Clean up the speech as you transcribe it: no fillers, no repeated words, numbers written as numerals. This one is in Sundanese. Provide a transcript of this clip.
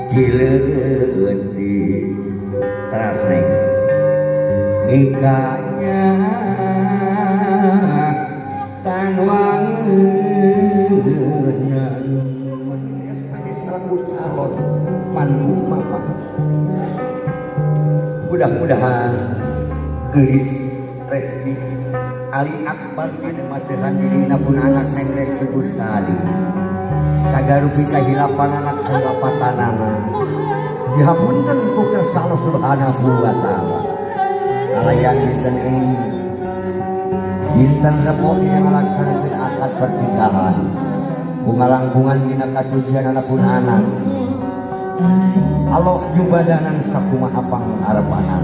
Ti leutik teras neng nikahnya tan wangenan selaku calon mantu mama. Mudah-mudahan geulis Resti Ali Akbar anu masihan dirina pun anak Neng Resti Gustari sagarupi kahilapan anak kalapatanana dihapunten ku kersa Allah Subhanahu wa Ta'ala. Kalayan dinten ini, dinten Rebo, yang ngalaksanakeun akad pernikahan kungalangkungan dina kasucian anak pun anak. Allah nyubadanan sakumaha pangharepanana.